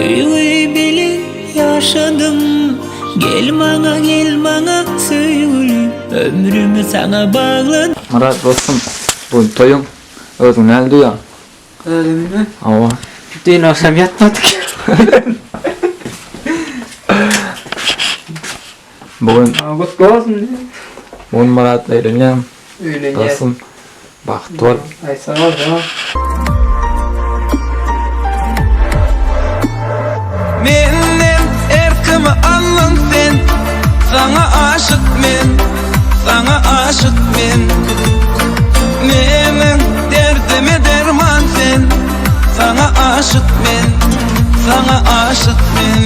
Söýgi bilen ýaşadym Gel maňa gel maňa söýgülim Ömrümi saňa bagladym. Myrat dostum, bu gün toýuň. Özüňi nähili duýýaň? Özümmi? Hawa. Düýn agşam ýatmadyk. Bu gün Gutly bolsun diýip. Bu gün Myrat öýlenýäň. Öýlenýän. Dostum, bagtly bol. Aý sag bol, sag bol. Menden erkimi aldyň sen Saňa aşyk men Saňa aşyk men Meniň derdime derman sen Saňa aşyk men Saňa aşyk men.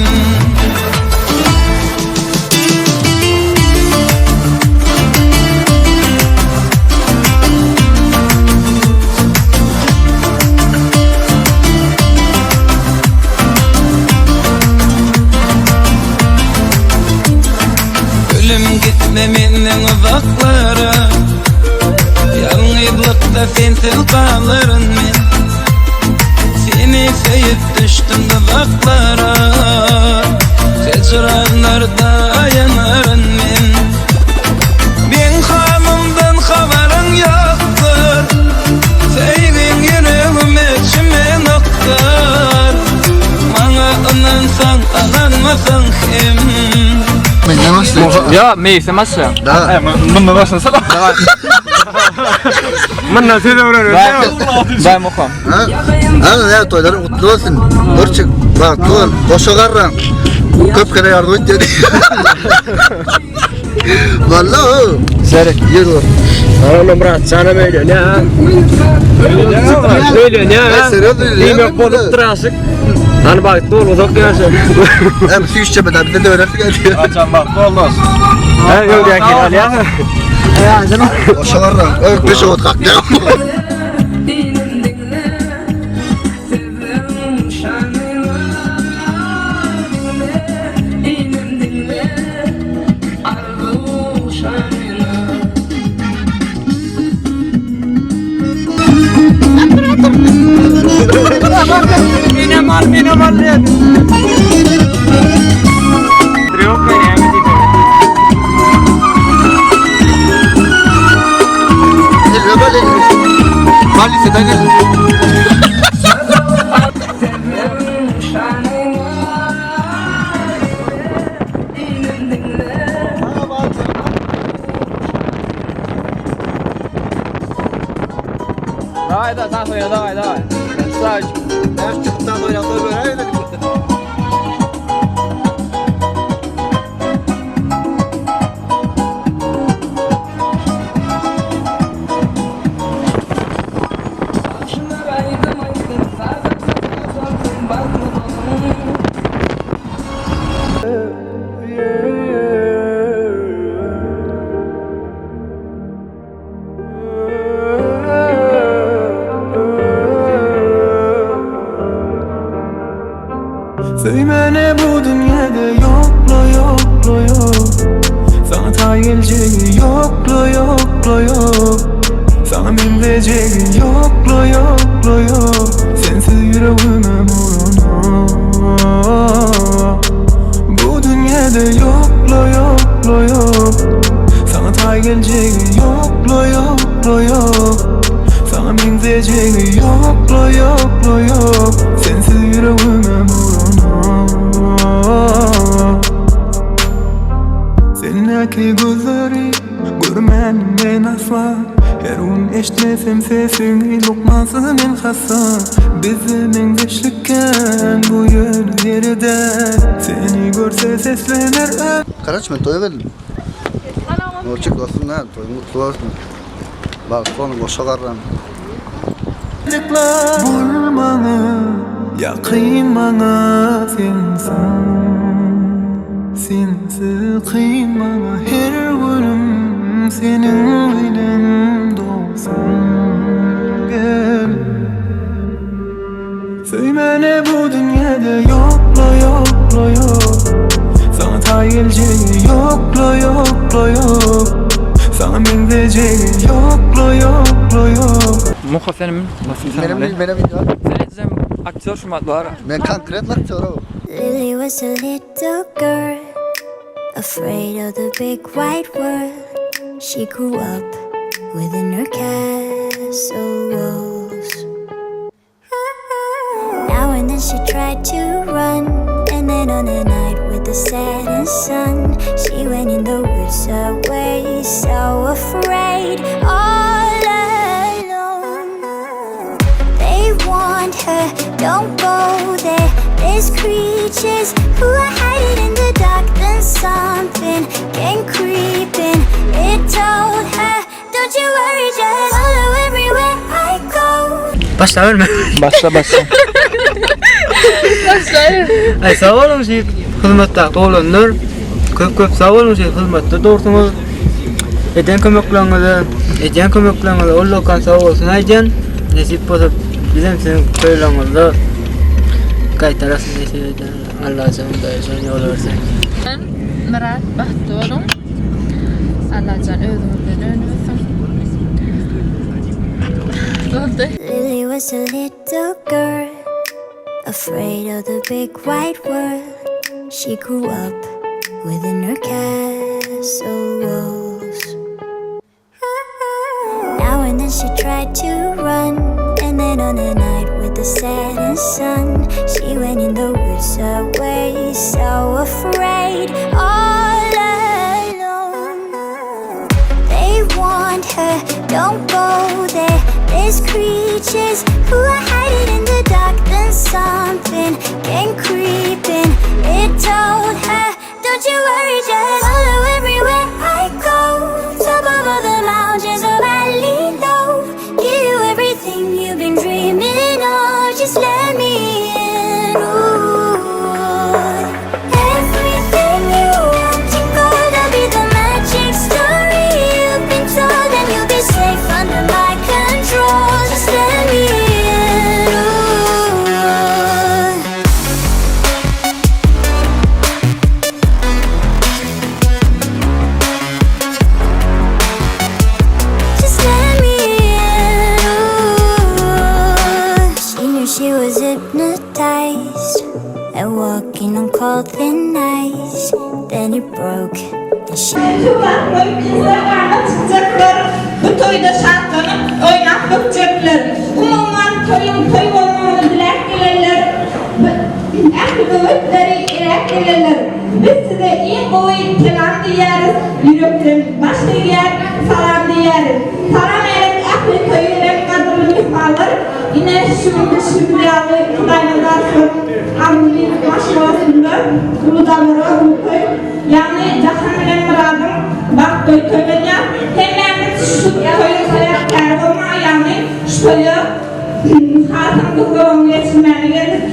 Gülüm gitme menden uzaklara Ýalňyzlykda sensiz galaryn men Seni söýüp düşdüm duzaklara Hijranlarda ýanaryn men Meň halymdan habaryň ýokdur Söýgiň ýüregime çümenokdyr Maňa ynansaň ynanmasaň hem Menden başla. Ýa, meýse başla. Da. Mundan başlasana. Mundan söz öwrenip. Daý muham. Ha? Ha, ya toýlaryň gutly bolsun. Burçuk, bagtly bol. Goşa garraň. Köp kere ýardyp et dedi. Valla o. Seret. Ýer bor. Oğlum Murat canım öýlenýär. Öýlenýär. Diýmek bolupdyr aşyk. Hany bagtly bol uzak ýaşa. Hem süýşçeme da bize de öğrensin geldi. Açan bagtly bol dost. Ha öýdäki alýar. Goşa garraň. Öp beş ot kakdy. Menem al, menem al diýdi. Maliseden gel. Dawaj, da, dawaj, dawaj, dawaj. Krasawçik. Her çıktan oynatma böyle. Söýmäne bu dünýäde ýokla ýokla ýok Saňa taý geljegi ýokla ýokla ýok Saňa meňzejegi ýokla ýokla ýok Sensiz ýüregimem uranok Bu dünýäde ýokla ýokla ýok Saňa taý geljegi ýokla ýokla ýok Saňa meňzejegi ýokla ýokla ýok Sensiz ýüregimem uranok Sendäki gözleri görmändim men asla Her gün eşitmesem sesiňi lukmansyz men hassa Bizde meňzeşlik kän bu ýöne ýere däl Seni görse seslener ö Karaç men toýa geldim. Nurçuk dostum näl toýuň gutly bolsun. Bagtly boluň goşa garraň. Bol maňa ýakyn maňa sensiň Sensiz kyn maňa her günüm seniň bilen dogsun Gel Söýmäne bu dünýäde ýokla ýokla ýok Saňa taý geljegi ýokla ýokla ýok Saňa meňzejegi ýokla ýokla ýok Muha senem nasıl sen? Menem menem Sen etsem aktýor şumat bar. Men konkretno aktýor. Lily was a little girl, afraid of the big white world. She grew up within her castle walls. Now and then she tried to run, and then on a night with the setting sun, she went in the woods away, so afraid, all alone. They warned her, don't go there. There's creatures who are hiding in the dark. Then something came creeping. It told her, don't you worry, just follow everywhere I go. Başla verme. Başla başla. Ay sag boluň şeýdip hyzmatdaky oglanlar. Köp köp sag boluň şeýdip hyzmatda dursuňyz. Eden kömekleriňize, edýän kömekleriňize ullakan sag bolsun aýdýan. Nesip bolsa bizem siziň toýlaryňyzda gaýtarasy nesip eder. Allajan Hudaýjan ýol bersin. Myrat bagtly boluň. Allajan özüňizden öňürsin. Boldy. Lily was a little girl, afraid of the big white world. She grew up within her castle walls. Now and then she tried to run, and then on a night with the setting sun, she went in the woods away, so afraid, all alone. They warned her, don't go there. There's creatures who are hiding in the dark. Then something came creeping. It told her, don't you worry, just follow everywhere I go. Top of all the mountains, a valley low. Give you everything you've been dreaming of. Just let me in. Ooh. Everything you want in gold, I'll be the magic story you've been told, and you'll be safe under my control. Just let me in. Ooh. Just let me in. Ooh. She knew she was hypnotized and walking on cold thin ice. Then it broke, and she. Şu wagtlar bizde gana çykjaklar, bu toýda şatlanyp, oýnap bökjekler. Umuman, toýuň toý bolmagyny diläp gelenler, ähli böwetleri eräp gelenler. Biz size iň gowy kelam diýýäris, ýürekden baş egýär, salam diýýäris. Salam älek ähli toýa gelen gadyrly myhmanlar. Ine, şu gün bilşimiz ýaly, Hudaýnazarowyň arzyly maşgalasynda uly dabara, uly toý. Ýagny Jahan bilen Myradyň bagt toýy toýlanýar. Hemmämiz şu toýuň sebäpkäri bolmaga, ýagny şu toýa hasam gyzgalaňly geçirmäne geldik.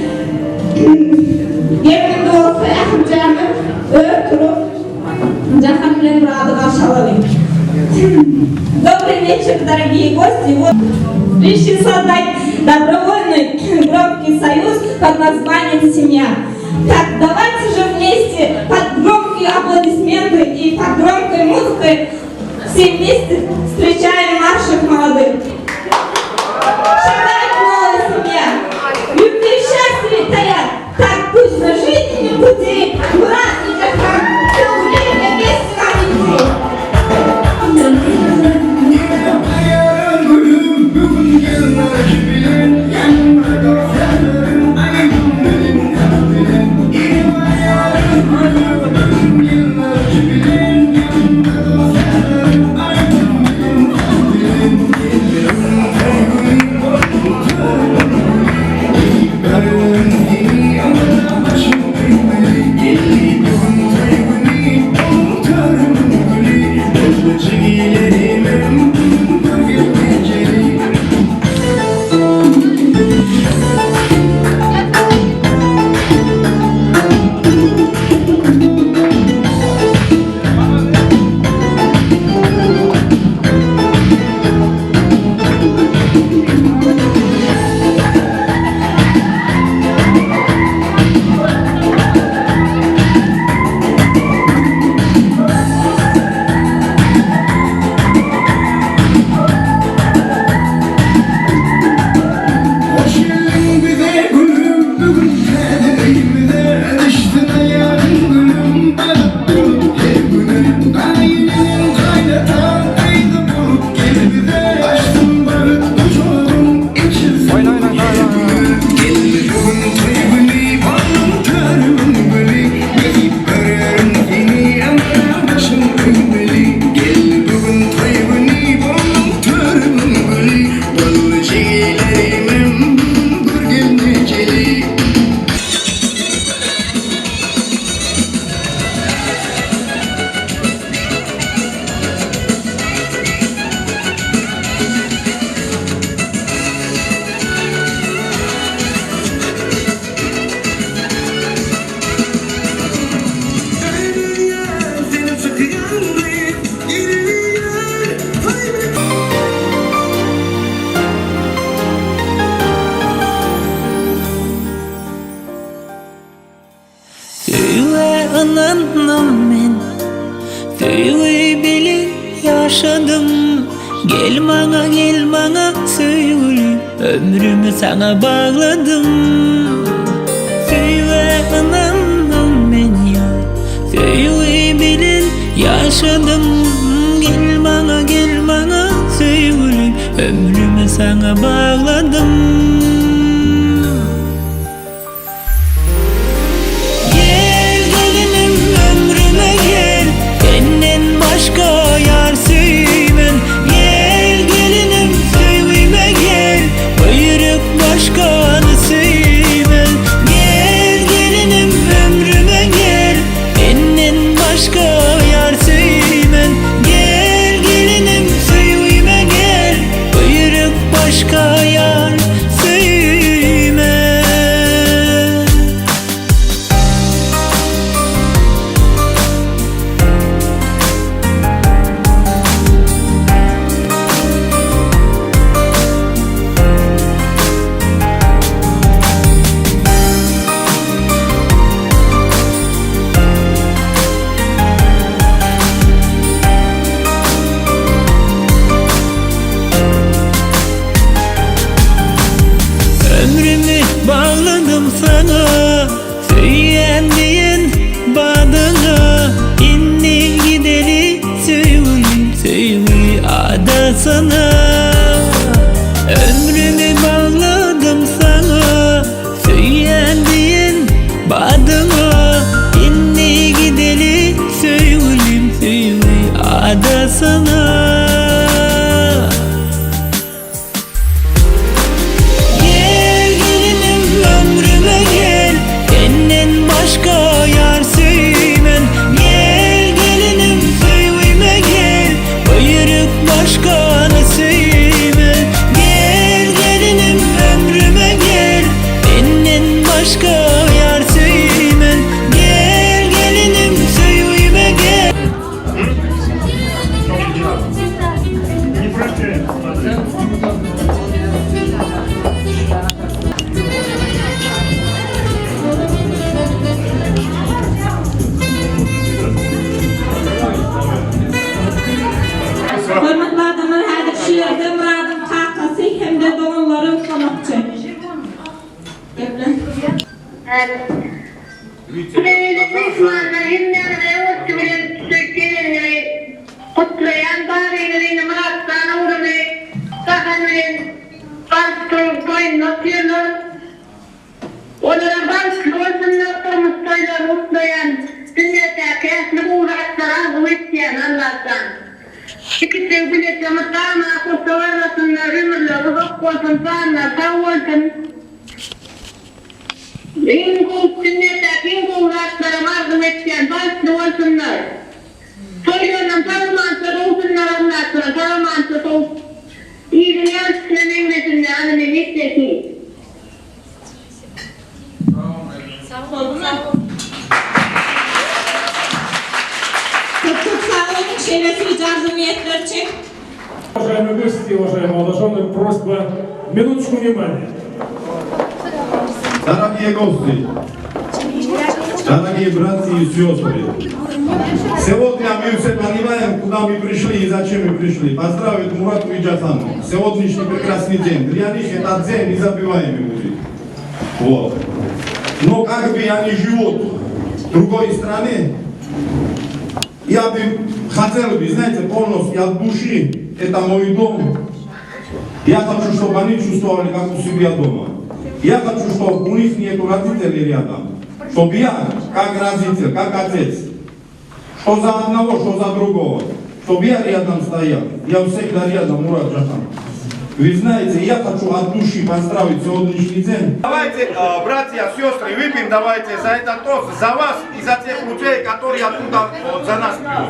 Geliň indi bolsa ählijämiz ör turup Jahan bilen Myrady garşy alalyň. Dobryý weçer, dorogiýe gosti! Вот решил создать добровольный громкий союз под названием Семья. Так, давайте же вместе под громкие аплодисменты и под громкой музыкой все вместе встречаем наших молодых. Шагает новая семья. Любви и счастье таят. Так пусть на жизненном пути Мурат и Джахан все время вместе вам идти. Söýgi bilen ýaşadym Gel maňa gel maňa söýgülim Ömrümi saňa bagladym Söýgä ynandym men ýar Söýgi bilen ýaşadym Gel maňa gel maňa söýgülim Ömrümi saňa bagladym. Gel gelinim ömrüme gel Senden başga ýar söýmen Gel gelinim söýgüme gel Buýruk başgany söýmen Gel gelinim ömrüme gel Senden başga ýar söýmen Gel gelinim söýgüme gel Buýruk başga ýar söýmen. Ömrümi bagladym saňa Söýýän diýen badyňa Indi gideli söýgülim Söýgi adasyna Ömrümi bagladym saňa Söýýän diýen badyňa Indi gideli söýgülim Söýgi adasyna. Gel gelinim ömrüme gel Senden başga ýar söýmen Gel gelinim söýgüme gel Buýruk başgany söýmen Gel gelinim ömrüme gel Senden başga ýar söýmen Gel gelinim söýgüme gel. Hormatly adamlar häzir şu ýerde Myradyň kakasy hem-de doganlary utlamakçy. Geplen. Myhmanlar hemmäňize öňürti bilen tüýs geleniňizi gutlaýan baryňyzy Myratjan ogluny gahan bilen baryp toýunda otyrlar. Olaram bagtly bolsunlar durmuş toýlaryny gutlaýan dünýädäki ähli gowy zatlary arzuw etýän Allajan. Ikisi bileje mydama hoşa barmasynlar ömürleri uzak bolsun janlary sag bolsun. Iň gowy dünýädäki iň gowy zatlaram arzuw etýän bagtly bolsunlar. Toýlarynam sag-amança sowsunlar Allatjan sag-amança sowup iliň ýagşysyna meňzesinler ana men etsesin. Köp köp sag boluň şeýle süýji arzuw niýetler üçin. Уважаемые гости, уважаемые молодожены, просьба минуточку внимания. Дорогие гости, дорогие братья и сестры, сегодня мы все понимаем, куда мы пришли и зачем мы пришли. Поздравить Мурату и Джасану. Сегодняшний прекрасный день. Для них этот день незабываемый будет. Вот. Но как бы они живут в другой стране, я бы хотел бы, знаете, полностью от души, это мой дом. Я хочу, чтобы они чувствовали, как у себя дома. Я хочу, чтобы у них нету родителей рядом. Чтобы я, как родитель, как отец, что за одного, что за другого, чтобы я рядом стоял. Я всегда рядом, Мурат Джахан. Вы знаете, я хочу от души поздравить сегодняшний день. Давайте, э, братья, сестры, выпьем давайте за этот тост, за вас и за тех людей, которые оттуда вот, за нас пьют.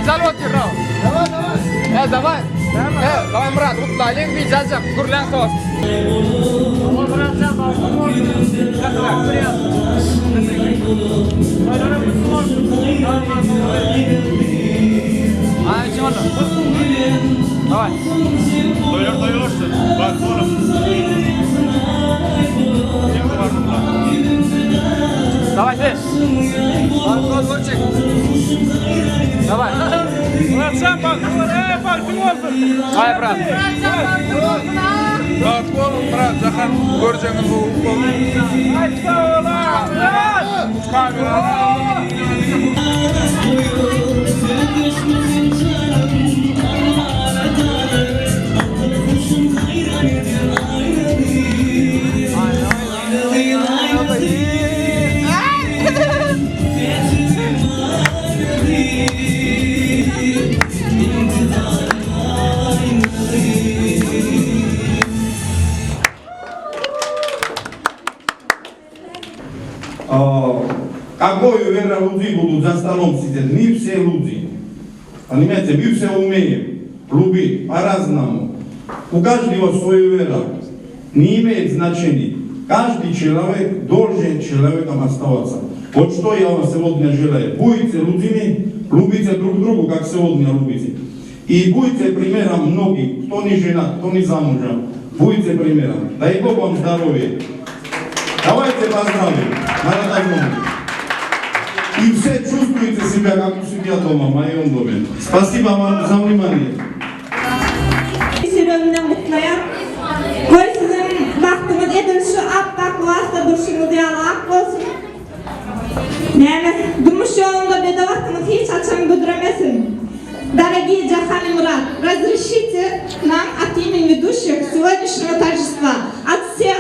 çalyp otyr o. Daway daway. He daway. He daway Murat gutlaýlyň wideo aljak gürläň tost. Daway. Toýlar toý bolsun. Bagtly boluň. Daway ses. Daway. Muratjan bagtly bol, eý bagtyň bolsun. Daway brat. Bagtly boluň Murat Jahan görjegiňiz gowy bolsun. Kamera. Какой вера люди будут за столом сидеть? Мы все люди. Понимаете, мы все умеем любить по-разному. У каждого свою вера. Не имеет значения. Каждый человек должен человеком оставаться. Вот что я вам сегодня желаю. Будьте людьми, любите друг друга, как сегодня любите. И будьте примером многих, кто не женат, кто не замужем. Будьте примером. Дай Бог вам здоровья. Давайте поздравим. Марата Азамовича. И все чувствуете себя, как у себя дома, в моем доме. Спасибо вам за внимание. Ýüregimden gutlaýan. Goý siziň bagtyňyz edil şu ap-ak lybasda durşuňyz ýaly ak bolsun. Näme, durmuş ýolunda bedew atyňyz hiç haçan büdremesin. Дорогие Джахан и Мурат, разрешите нам от имени ведущих сегодняшнего торжества, от всех,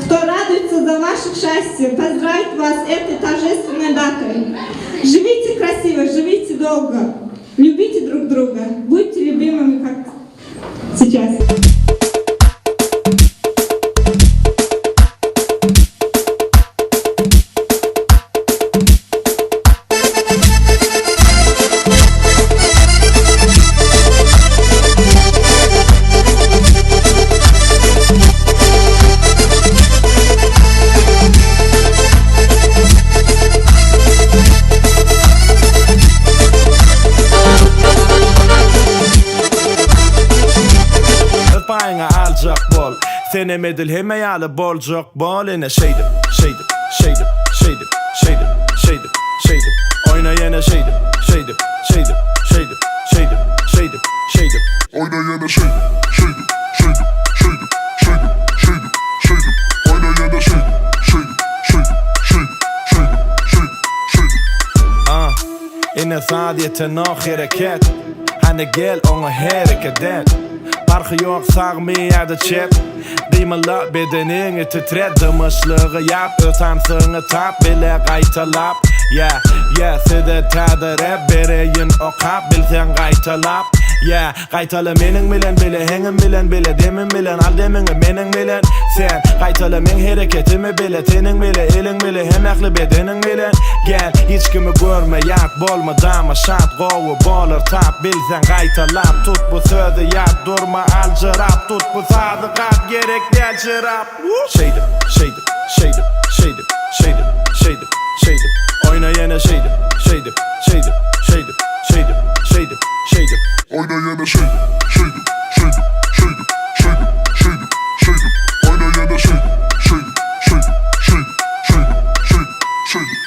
кто радуется за ваше счастье, поздравить вас этой торжественной датой. Живите красиво, живите долго, любите друг друга, будьте любимыми, как сейчас. Öz paýyňy aljak bol Senem edil hemme ýaly boljak bol Ene şeýdip, şeýdip, şeýdip, şeýdip, şeýdip, şeýdip, şeýdip Oýna ýene şeýdip, şeýdip, şeýdip, şeýdip, şeýdip, şeýdip, şeýdip Oýna ýene şeýdip, şeýdip, şeýdip, şeýdip, şeýdip, şeýdip, şeýdip Oýna ýene şeýdip, şeýdip, şeýdip, şeýdip, şeýdip, şeýdip, şeýdip. Ah, ine saz ýetenok hereket Hany gel oňa hereket et Parhy ýok sagmy ýa-da çep Gymylla bedeniňi titret Dymyşlygy ýap öz tansyňy tap Bile gaýtalap Yeah, yeah size täze rap bereýin okap Bilseň gaýtalap Yeah, gaýtala meniň bilen bile Heňim bilen bile demim bilen Al demiňi meniň bilen Sen gaýtala meň hereketimi bile Teniň bile eliň bile hem ähli bedeniň bilen Gel hiç kimi görme ýat bolma dama şat Gowy bolar tap bilseň gaýtalap Tut bu sözi ýat durma aljyrap Tut bu sazy gap gerek däl şerap Şeýdip, şeýdip, şeýdip, şeýdip, şeýdip, şeýdip, şeýdip Oýna ýene şeýdip, şeýdip, şeýdip, şeýdip, şeýdip, şeýdip, şeýdip Oýna ýene şeýdip, şeýdip, şeýdip, şeýdip, şeýdip, şeýdip, şeýdip Oýna ýene şeýdip, şeýdip, şeýdip, şeýdip, şeýdip, şeýdip, şeýdip.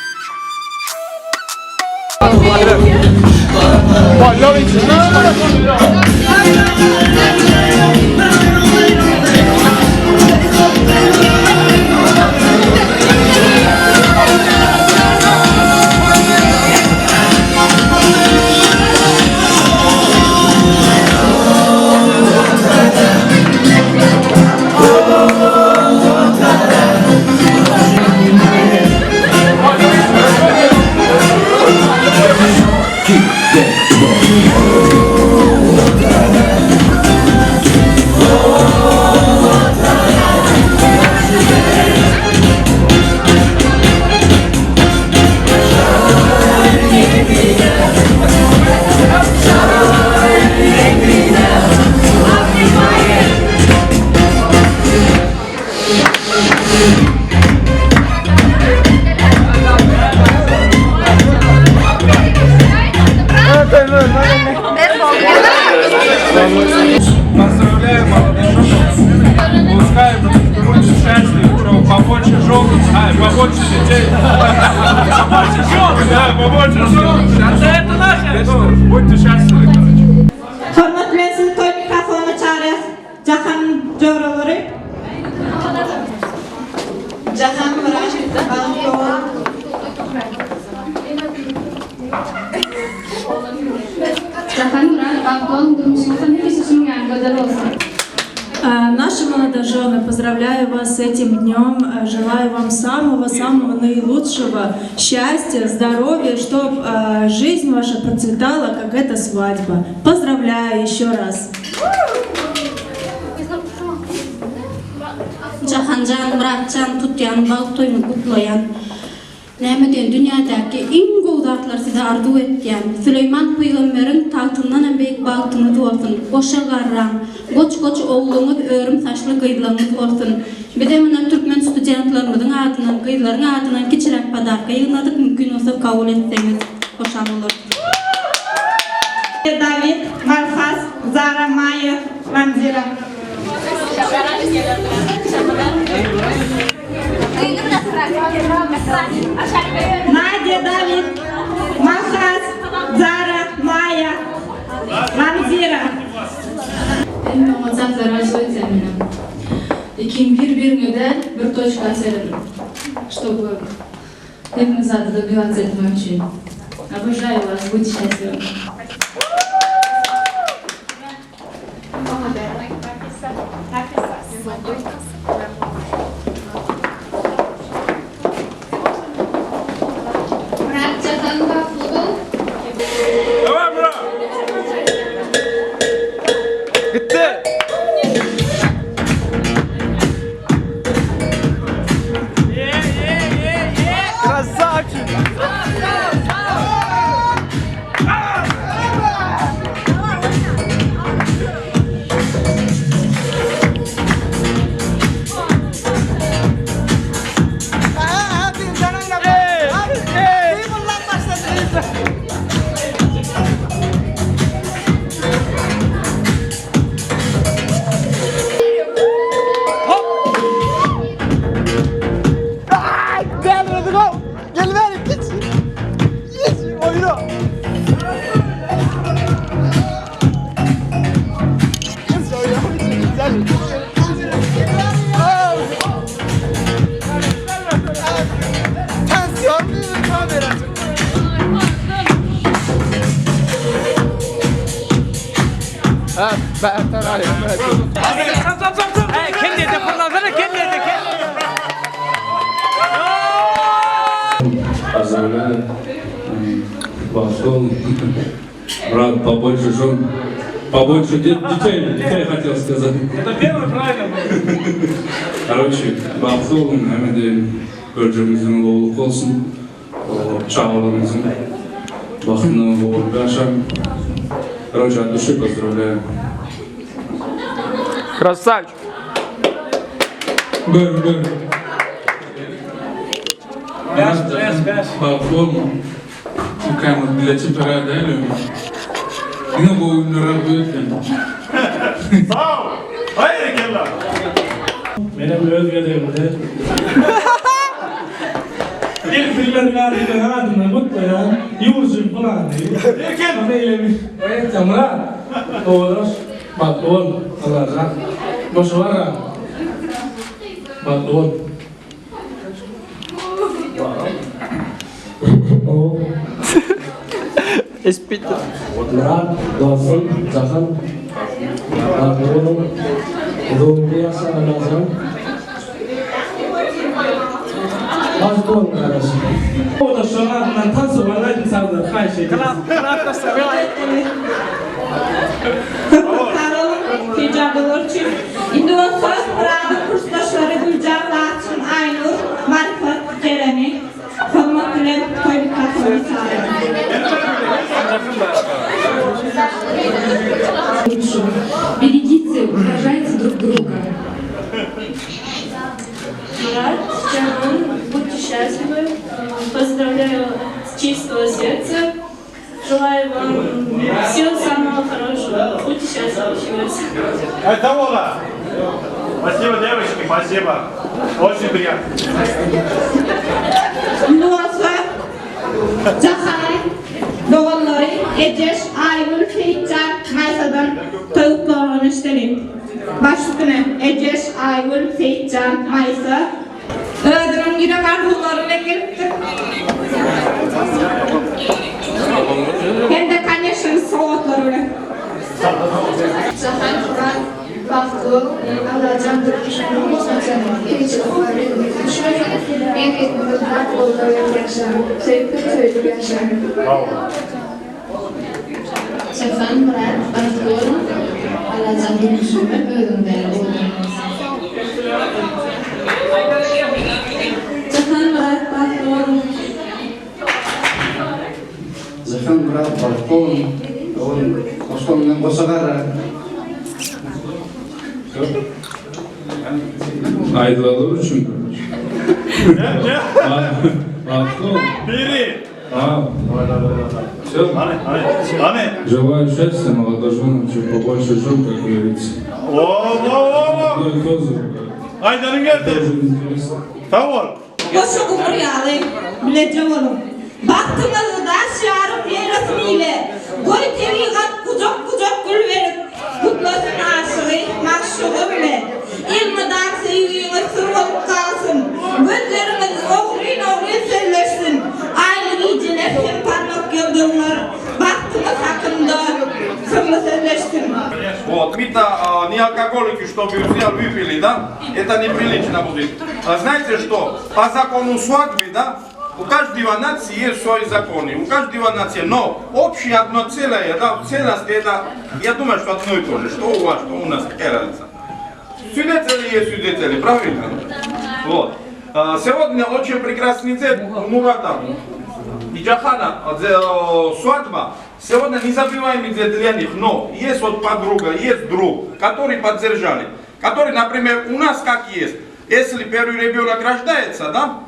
Поздравляю молодоженов. Пускай будут счастливы, чтобы побольше жен, а, побольше детей. Побольше жен, да, побольше жен. Это наше. Ну, будьте счастливы, короче. Hormat bilen sizi toý mikrofonyna çagyrýas Jahan joralary. Jahan Myrat bagtly bol. Jahan Myrat bagtly boluň durmuşyňyzam hemişe şunuň ýaly gözel bolsun. Наши молодожены, поздравляю вас с этим днем, желаю вам самого-самого наилучшего счастья, здоровья, чтобы жизнь ваша процветала, как эта свадьба. Поздравляю еще раз! Jahanjan, Myratjan tutýan bagt toýuňyzy gutlaýan. Näme diýen, dünýädäki iň gowy zatlary size arzuw etýän. Süleýman pygamberiň tagtyndanam beýik bagtyňyz bolsun. Goşa garraň, goç-goç ogluňyz, örüm saçly gyzlaryňyz bolsun. Bizem ine türkmen studentlerimiziň adyndan, gyzlaryň adyndan kiçiräk podarka ýygnadyk, mümkin bolsa kabul etseňiz hoşal bolarys. Dawid, Malhas, Zara, Maýa, Manzira. Nadýa, Dawid, Malhas, Zara, Maýa, Manzira. Hemme oňat zatlar arzuw etýän menem. Ikiň bir biriňe däl bir toçka seredip. Чтобы hemme zady dobivаться etmek üçin. Обожаю вас, будьте счастливы. Myrat Jahan bagtly bol. Давай, брат! Gitdi! Красавчик! Gel hadi go! Gel ver geç! Geç oýna! Geç oýna! Gel! Tansiyon kamera. Ha, ben Kellede fırlasana kellede kellede. Поздравляю. Вошел. Брат, побольше жен, побольше детей, детей хотел сказать. Это первый правильно был. Короче, bagtly boluň, hemme-de görjegimizden gowulyk bolsun. Çagalaryňyzyň bagtyna bolup ýaşaň. Короче, от души поздравляю. Красавчик! Бер, бер. Bäş, bäş, bäş. Bagtly boluň. Прямо для тебя дали. Ine bu günler arzuw Sag ol! Berekella! Menem öz gezegimde Gelip bilmedim ýaly adyndan gutlaýan. Ýurjum plany. Erkin! Meýlemi. Myrat. Owadan bagtly bol. Allajan. Boşa barra. Bagtly bol. O. Espita. Myrat, dostum, Jahan. Bagtly boluň. Uzak ýaşa Allajan. Bagtly boluň gardaşym. O da şoň adyndan tansywan aýdym sazlary haýyş edýän. Köp köp sag boluň, tejribeler üçin. Indi bolsa Myradyň kursdaşlary Güljan, Laçyn, Aýnur, Maryfat, Jereni hormat bilen toý mikrofonyna çagyrýaryn. Берегите, уважайте друг друга. Мурат, Джаман, будьте счастливы. Поздравляю с чистого сердца. Желаю вам Это Ола. Спасибо, девочки, спасибо. Очень приятно. Indi bolsa Jahanyň doganlary Ejeş, Aýgül, Seýitjan, Maýsadan toý gutlaglaryny eşideliň. Baş üstüne, Ejeş, Aýgül, Seýitjan, Maýsa. Özüniň ýürek arzuwlary bilen gelipdir. Hem-de, koneşn, sowgatlary bilen. Jahan Murat bagtly bol Allajan durmuşyňda hiç haçan kynçylyklar ýüzüňe düşmesin Eziz Murat goldaw berip ýaşa Söýüp söýdüp ýaşa. Jahan Murat bagtly boluň Allajan durmuşyňda özüňde owadan bolsun. Jahan Murat bagtly boluň. Jahan Myrat bagtly boluň. Oglum goşgyňdan goşa gara. Aýdylaly üçin. Bagtly bol. Biri. Все. Желаю счастья молодоженам, чтобы побольше жен, как говорится. О, о, о, Ну и тоже. Aýdanyň geldi. Тоже интересно. Sag bol. Goşa gumur ýaly, bileje boluň. Bagtyňyzy daş ýaryp ýaýrasyn ile. Goý tebigat gujak-gujak gül berip, gutlasyn aşygy, magşugy bile. Elmydam söýgiňiz syr bolup galsyn. Gözleriňiz ogryn-ogryn sözleşsin. Aýly gijeler hem parlak ýyldyzlar bagtyňyz hakynda syrly sözleşsin. Вот, мы-то а, не алкоголики, чтобы все выпили, да? Это неприлично будет. А знаете что? По закону свадьбы, да? У каждого нации есть свои законы, у каждого нации, но общее одно целое, да, в целости это, я думаю, что одно и то же, что у вас, что у нас, какая разница. Свидетели есть свидетели, правильно? Вот. А, Сегодня очень прекрасный день у Мурата и Джахана, э, свадьба. Сегодня незабываемый день для них, но есть вот подруга, есть друг, который поддержали, который, например, у нас как есть, если первый ребенок рождается, да,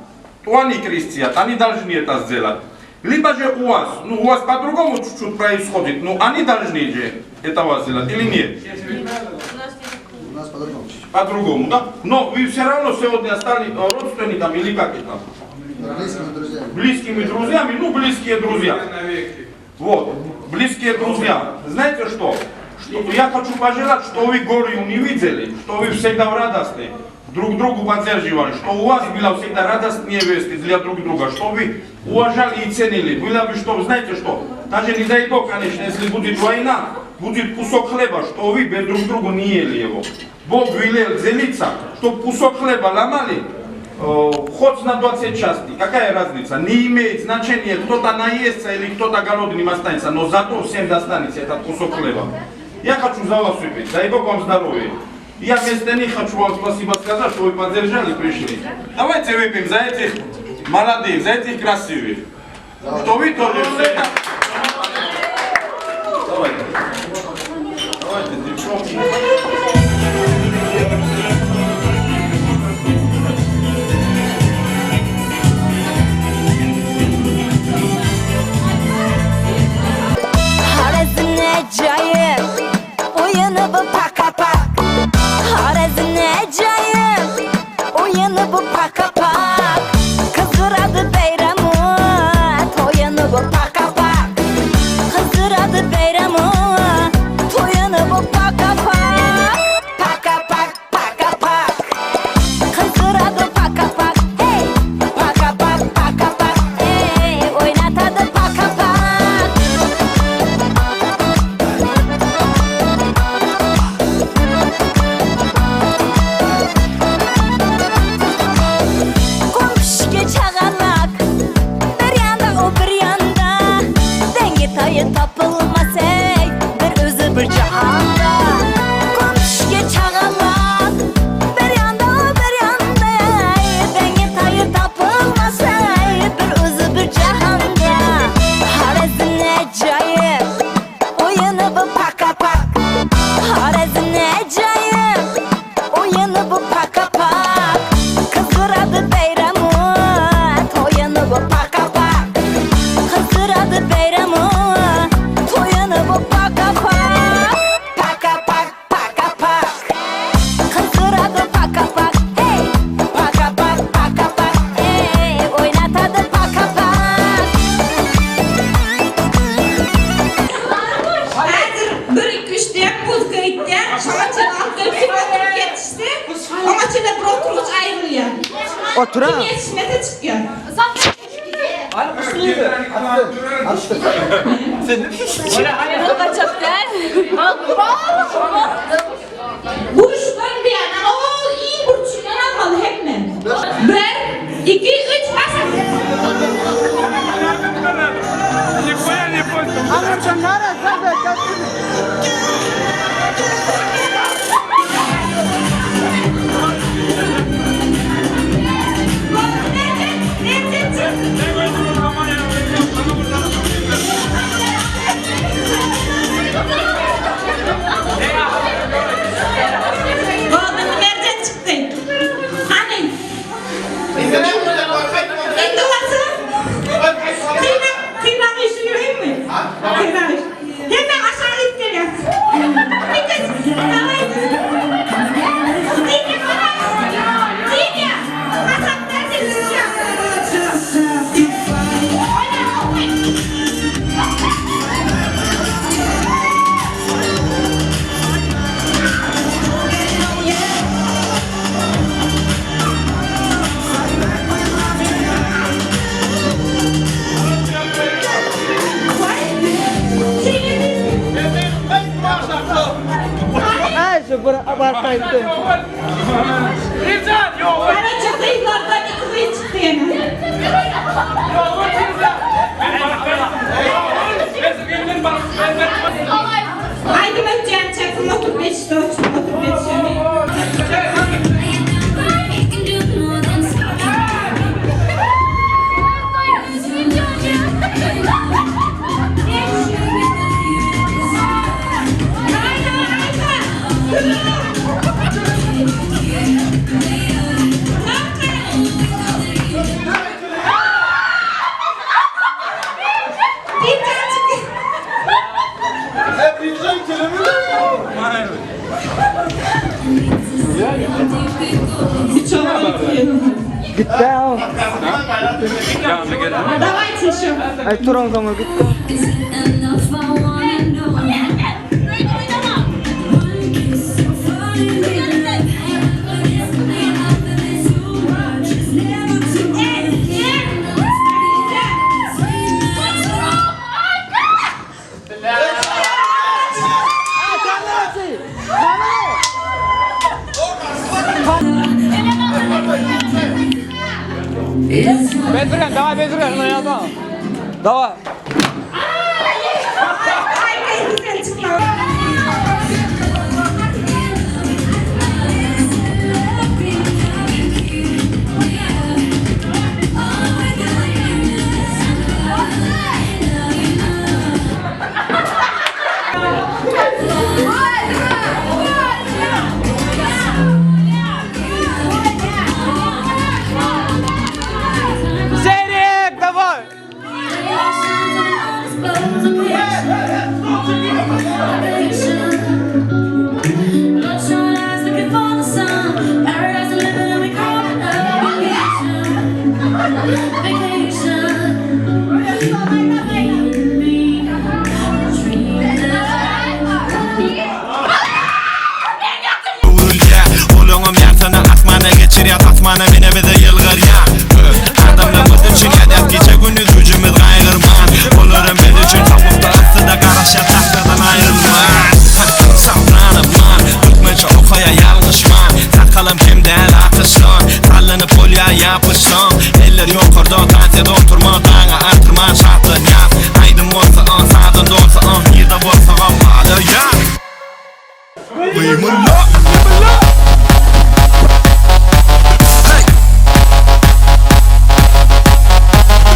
то они крестят, они должны это сделать. Либо же у вас, ну у вас по-другому чуть-чуть происходит, но они должны же этого сделать или нет? У нас по-другому. По-другому, да? Но вы все равно сегодня стали э, родственниками или как это? Близкими друзьями. Близкими друзьями, ну близкие друзья. Вот, близкие друзья. Знаете что? что? Я хочу пожелать, что вы горю не видели, что вы всегда в радости, друг другу поддерживали, что у вас было всегда радостные вести для друг друга, что вы уважали и ценили. Было бы что, знаете что, даже не дай Бог, конечно, если будет война, будет кусок хлеба, что вы без друг друга не ели его. Бог велел делиться, чтобы кусок хлеба ломали, э, хоть на 20 частей, какая разница? Не имеет значения, кто-то наестся или кто-то голодным останется, но зато всем достанется этот кусок хлеба. Я хочу за вас выпить, дай Бог вам здоровья. Я вместо них хочу вам спасибо сказать, что вы поддержали, пришли. Давайте выпьем за этих молодых, за этих красивых. Что вы тоже всегда... Давайте. Давайте, девчонки. Horezmli ajaýyp Oýuny bu paka-pak Horezmli ajaýyp Oýuny bu paka-pak Gyzdyrady Beýramy Toýuny bu paka-pak Gyzdyrady Beýramy Toýuny bu paka-pak Paka-pak paka-pak Gyzdyrady paka-pak Hey Paka-pak paka-pak Hey Oýnatady paka-pak. Gitýän, muzika gitýän, şoňa çenli alyp gelip kim oturyp ýetişse, oňa çenli bir oturgyç aýrylýar. Oturan. Kim ýetişmese çykýar. Gaçak däl. Burçdan diýýän, ana ol iň burçundan almaly hemme. Bir, iki, üç, başla! Boldy, Merjen çykdy. Hany? Indi bolsa Synag, synag işi ýöreyinmi? Synag işi. Hemme aşağı gidip gelýär. Daway. Diýýä, diýýä. Hasap bersin çykýar. Oýna, oýna. Aý şu bir baryp gaýtdy. Garaja gyzlardan iki gyz çykdy ýene. Aýdym ötýänçä kim oturyp ýetişse oturyp ýetişeni. Gitdi o. Dawajcie się. Aý turan soňra gitdi. Bezirgen, dawaj Bezirgen, oýnasana. Dawaj. Serik dawaj. Öwrülýär, olaňam ýarsana asmana geçirýär tasmana mene bize ýylgyrýar Öz adamlarymyz üçin edep gije gündiz güjümiz gaýgyrman Olaram biz üçin sowukda yssyda garaşýar tagtadan aýrylman Soprano man türkmençe okaýa ýalňyşman Sakalam kem däl akyşdan Sallanyp bolýar ýapyşsaň Eller ýokarda tans et oturma daňa artyrman şatlanýas Aýdym bolsa sazam dolsa nirde bolsagam alaýas Gymylla! Hey!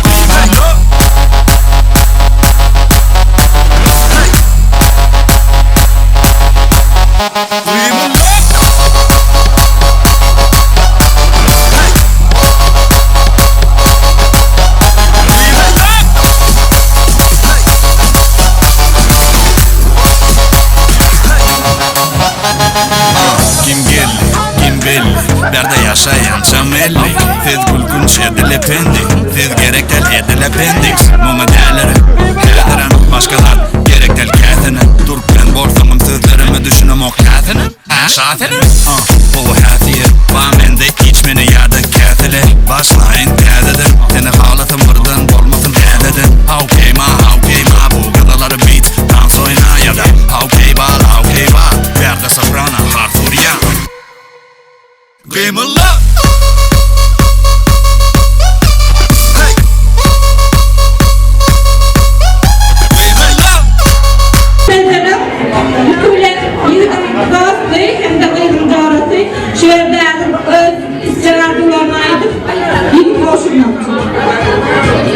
Gymylla! Hey! Gymylla! Hey! Gymylla! Kim geldi, kim belli Bärde ýaşaýan Çamelli Siz gülkünç edil ependi Siz gerek däl edil appendix Muňa dälirem, häzirem Başga zat gerek däl käsene Durup bilen bolsaňam sözlere. Şasenem? Gowy häsiýet bar mende içmene ýa-da käsele Başlaýyn täzeden Seni halasam birden bolmasyn täzeden Okey ma okey ma bu gazalary beat Tans oýna ýa-da okey bal okey bal Bärde soprano hars urýa Gymylla! Hey! Gymylla! Meselem, ilki bilen ýigidiň dosty hem-de gyzyň jorasy şu ýerde häzir öz isleg arzuwlaryny aýdyp, ýigit gowşurmakçy.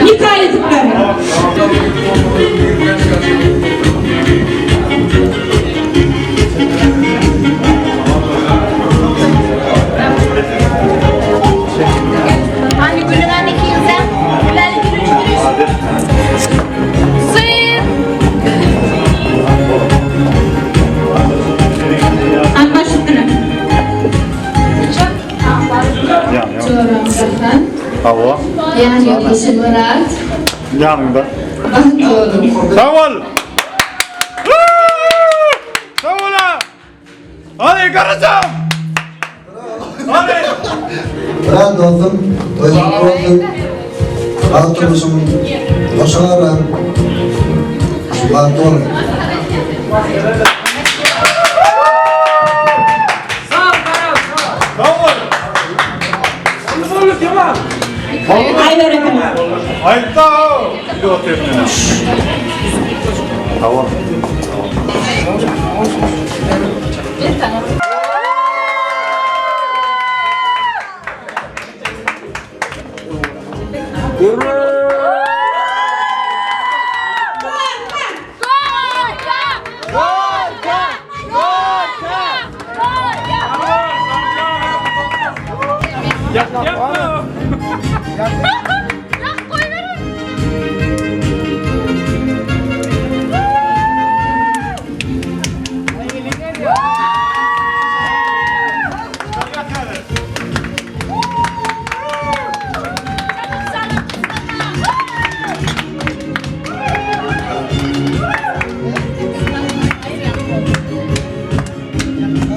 Nika ýüzükleri. Hani gülün hani kimse? Güleni gülüş gülüş. Sıyır. Hany baş üstüne. Joram Jahan. Hawa. Ýan ýoldaşy Myrat. Ýanyňda. Bagtly boluň. Sag bol. Sag bol. Hadi Karacam. Hadi. Myrat dostum, toýuň gutly bolsun. Bagtly durmuşyň hoşa galan. Bagtly boluň. Aý berekella. Aýtda. Hawa.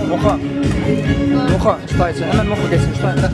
Muha. Muha, ştaýça. Hemen muha geçsin, ştaýça.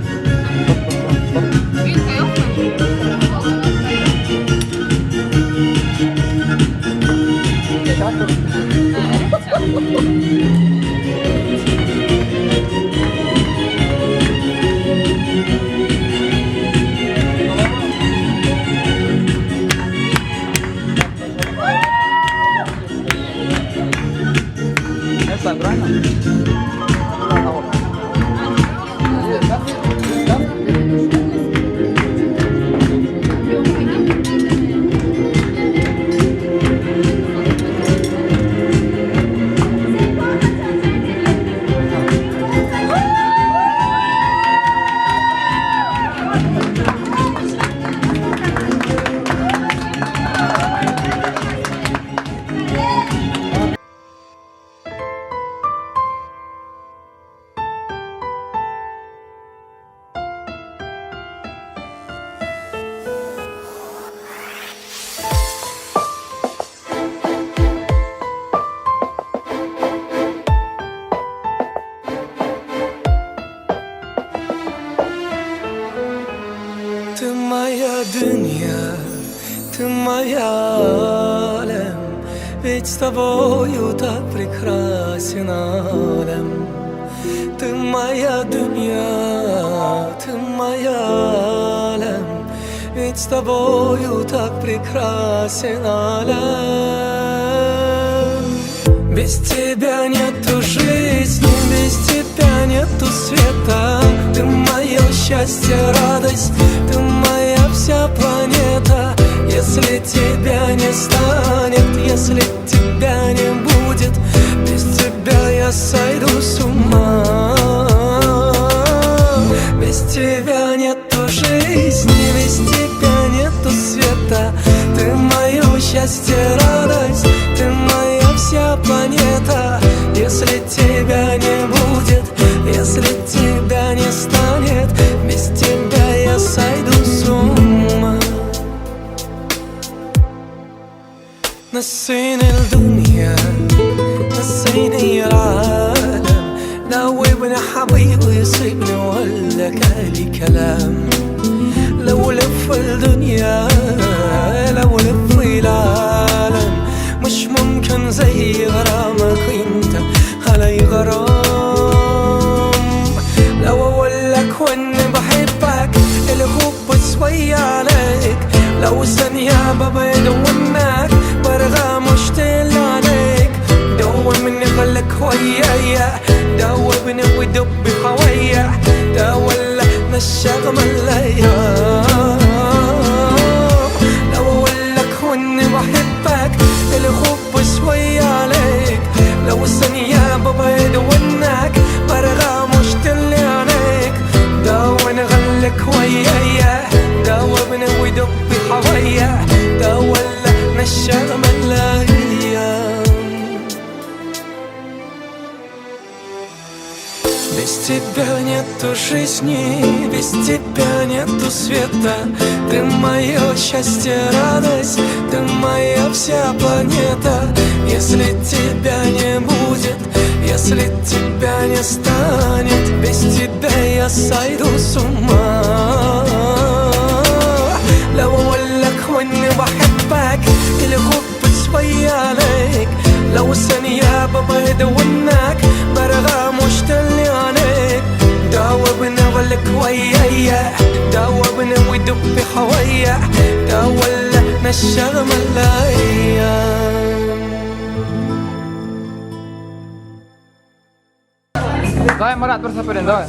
Ты моя дунья, ты моя älem Ведь с тобою так прекрасен älem Ты моя дунья, ты моя älem Ведь с тобою так прекрасен älem Без тебя нету жизни, без тебя нету света Ты мое счастье, радость, ты моя вся планета Если тебя не станет, если тебя не будет Без тебя я сойду с ума Без тебя нету жизни, без тебя нету света Ты мое счастье, радость, ты моя вся планета Если тебя не будет, если тебя не станет Без тебя я сойду с ума نسيني الدنيا نسيني العالم. حبيبي يسيبني ولا كالي كلام لو لف الدنيا لو لف العالم مش ممكن زي غرامك انت علي غرام لو اقول لك واني بحبك الحب شوية عليك لو ثانية ببعد عنك برغى مشتل عليك دوبني خلك ويايا دوبني ودب حويا ده ولا نشغم الايام لو اقول لك واني بحبك الحب شوية عليك لو ثانية ببعد عنك برغى مشتل عليك دون غلك ويايا دوبني ودب حويا ده ولا نشغم الايام Без тебя нету жизни, без тебя нету света Ты мое счастье, радость, ты моя вся планета Если тебя не будет, если тебя не станет Без тебя я сойду с ума لو اقول لك واني بحبك الحب شوية عليك لو ثانية ببعد عنك برغى مشتل عليك دوبنا ولك ويايا دوبنا ودب حويا ده ولا نشغم الايام Давай, Марат, bir sapar давай.